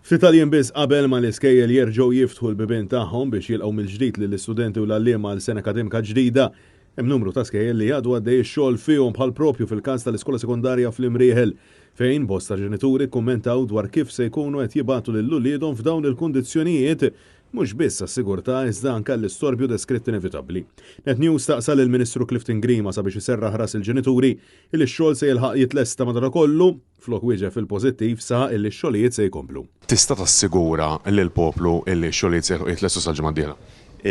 Ftit tal-jiem biss qabel ma l-iskejjel jerġgħu jiftħu l-bibien tagħhom biex jilqgħu mill-ġdid lill-istudenti u l-għalliema għal sena akademika ġdida, hemm numru ta' skejjel li għadu għaddej ix-xogħol fihom bħal propju fil-każ tal-iskola sekondarja fl-Imrieħel, fejn bosta ġenituri kkummentaw dwar kif se jkunu qed jibagħtu lil uliedhom f'dawn il-kundizzjonijiet mhux biss għas-sigurtà iżda anke għall-istorbju deskritt inevitabbli. Net News staqsa lill-Ministru Clifton Grima sabiex iserraħ ras il-ġenituri illi x-xogħol se jilħaq jitlesta madankollu, flok wieġeb fil-pożittiv saħaq illi x-xogħlijiet se jkomplu. Tista' tassigura lill-poplu illi x-xogħlijiet se jilħqu jitlestu sal-ġimgħa d-dieħla?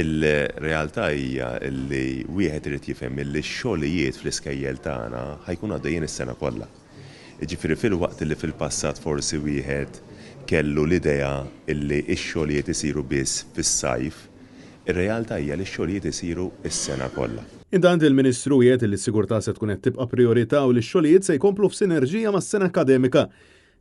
Il-realtà hija li wieħed irid jifhem illi x-xogħlijiet fl-iskejjel tagħna ħa jkunu għaddejjin is-sena kollha. Jiġifieri filwaqt li fil-passat forsi wieħed kellu l-idea li x-xogħlijiet isiru biss fis-sajf, ir-realtà hija li x-xogħlijiet isiru s-sena kollha. Intant il-Ministru wiegħed li s-sigurtà se tkun qed tibqa' prijorità u li x-xogħlijiet se jkomplu f'sinerġija mas-sena akkademika.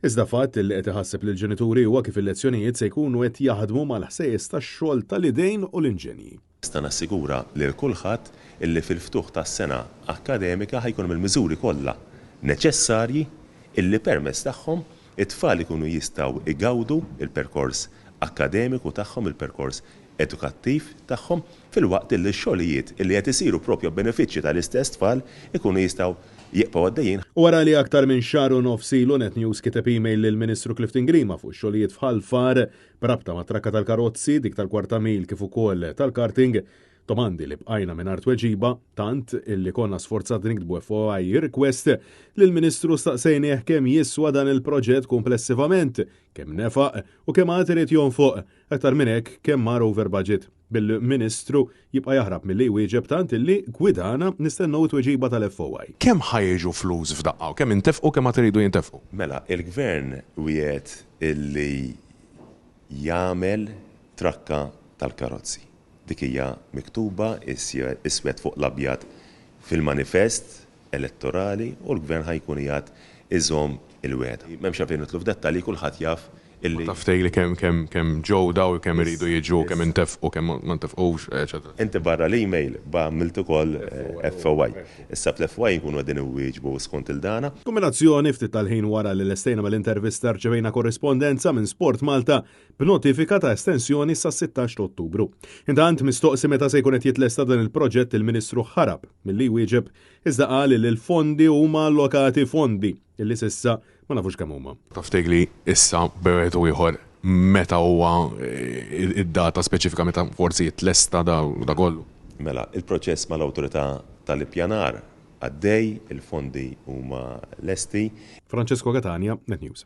Iżda fatt li qed iħasseb lill-ġenituri huwa kif il-lezzjonijiet se jkunu qed jaħdmu mal-ħsejjes tax-xogħol tal-idejn u l-inġenji. Nista' nassigura lil kulħadd illi fil-ftuħ tas-sena akkademika ħa jkun hemm il-miżuri kollha neċessarji illi permezz tagħhom it-tfal ikunu jistgħu jgawdu l-perkors akkademiku tagħhom, il-perkors edukattiv tagħhom, filwaqt illi x-xogħlijiet illi qed isiru propju għall-benefiċċju tal-istess tfal ikunu jistgħu jibqgħu għaddejjin. Wara li aktar minn xahar u nofs ilu Net News kiteb email lill-Ministru Clifton Grima fuq ix-xogħlijiet f'Ħal Far B'rabta mat-trakka tal-karozzi, dik tal-kwarta mil kif ukoll tal-karting, domandi li bqajna mingħajr tweġiba, tant illi konna sforzati niktbu FOI request lill-Ministru staqsejnieh kemm jiswa dan il-proġett kumplessivament, kemm nefaq u kemm għad irid jonfoq, aktar minn hekk kemm mar over budget. Bil-Ministru jibqa' jaħrab milli jwieġeb tant illi gwidana nistennew it-tweġiba tal-FOI. Kemm ħa jiġu flus f'daqqa u kemm intefqu u kemm għad iridu jintefqu? Mela, il-Gvern wiegħed illi jagħmel trakka tal-karozzi. Dik hija miktuba iswed fuq l-abjad fil-manifest elettorali u l-Gvern ħa jkun qiegħed iżomm il-wegħda. M'hemmx għalfejn nidħlu f'dettalji, kulħadd jaf illi. Ma taf tgħidli kemm kemm kemm ġew daw, kemm iridu jiġu, kemm intefqu, kemm ma ntefqux, eċetera. Inti barra l-email għamilt ukoll FOI. Issa fl-FOI nkunu qegħdin inwieġbu skont il-dana. Kumbinazzjoni, ftit tal-ħin wara li lestejna mill-intervista rċevejna korrispondenza minn Sport Malta b'notifika ta' estensjoni sas-16 ta' Ottubru. Intant, mistoqsi meta se jkun qed jitlesta dan il-proġett il-Ministru ħarab milli jwieġeb iżda qal li l-fondi huma allokati fondi illi s'issa ma nafux kemm huma. Taf tgħidli issa b'wieħed u ieħor meta huwa id-data speċifika meta forsi jitlesta da kollu? Mela, il-proċess mal-Awtorità tal-Ippjanar għaddej, il-fondi huma lesti. Francesco Catania, Net News.